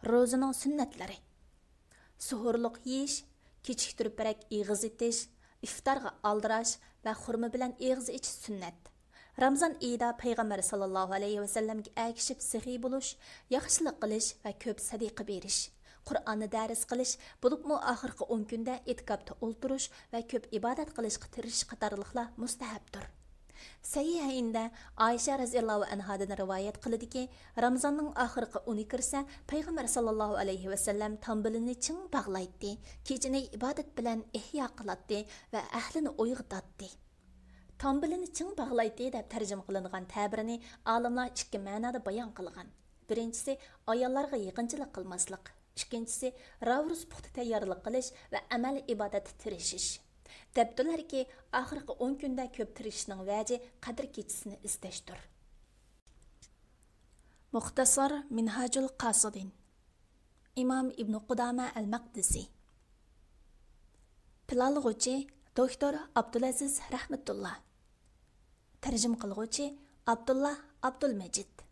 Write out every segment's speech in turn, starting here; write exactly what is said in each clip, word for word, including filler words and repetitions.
روزىنىڭ سۈننەتلىرى. سوھۇرلۇق يېيىش، كېچىكتۈرۈپرەك ئېغىز ئېتىش، ئىفتارغا ئالدىراش ۋە خۇرما بىلەن ئېغىز ئېچىش سۈننەت. رامزان ئېيىدا پەيغەمبەر ساللاللاھۇ ئەلەيھى ۋەسەللەمگە ئەگىشىپ سېخىي بولۇش، ياخشىلىق قىلىش ۋە كۆپ سەدىقە بېرىش، قۇرئاننى دەرس قىلىش، بولۇپمۇ ئاخىرقى ئون كۈندە ئېتىكاپتا ئولتۇرۇش ۋە كۆپ ئىبادەت قىلىشقا تىرىشىش قاتارلىقلار مۇستەھەبتۇر. سەھىھەيندە ئائىشە رەزىياللاھۇ ئەنھادىن رىۋايەت قىلىدىكى، رامزاننىڭ ئاخىرقى ئونى كىرسە، پەيغەمبەر ساللاللاھۇ ئەلەيھى ۋەسەللەم تامبىلىنى چىڭ باغلايتتى، كېچىنى ئىبادەت بىلەن ئېھيا قىلاتتى ۋە ئەھلىنى ئويغىتاتتى. تامبىلىنى چىڭ باغلايتتى دەپ تەرجىمە قىلىنغان تەبىرنى ئالىملار ئىككى مەنادا بايان قىلغان. بىرىنچىسى، ئاياللارغا يېقىنچىلىق قىلماسلىق. ئىككىنچىسى، راۋۇرۇس پۇختا تەييارلىق قىلىش ۋە ئەمەلىي ئىبادەتتە تىرىشىش. دەپتۇلەركى، ئاخىرقى ئون كۈندە كۆپ تىرىشىشنىڭ ۋەجى قەدىر كېچىسىنى ئىزدەشتۇر. مۇختەسار مىنھاجۇل قاسىدىن. ئىمام ئىبنى قۇدامە ئەل مەقدىسى. پىلانلىغۇچى، دوكتور ئابدۇلئەزىز رەھمەتۇللا. تەرجىمە قىلغۇچى، ئابدۇللا ئابدۇلمەجىد.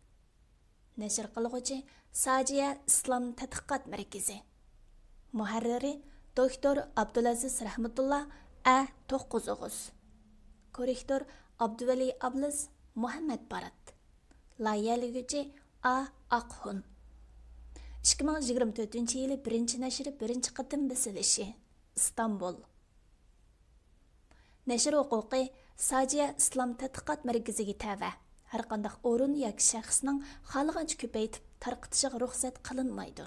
نەشر قىلغۇچى، ساجىيە ئىسلام تەتقىقات مەركىزى. مۇھەررىرى، دوكتور ئابدۇلئەزىز رەھمەتۇللا، ئە توققۇز ئوغۇز. كوررېكتور، ئابدۇۋەلى ئابلىز، مۇھەممەد بارات. لايىھەلىگۈچى، ئا ئاقخۇن. ئىككى مىڭ يىگىرمە تۆتىنچى يىلى بىرىنچى نەشرى بىرىنچى قېتىم بېسىلىشى. ئىستانبۇل. نەشر ھوقۇقى ساجىيە ئىسلام تەتقىقات مەركىزىگە تەۋە. ھەرقانداق ئورۇن ياكى شەخسنىڭ خالىغانچە كۆپەيتىپ تارقىتىشىغا رۇخسەت قىلىنمايدۇ.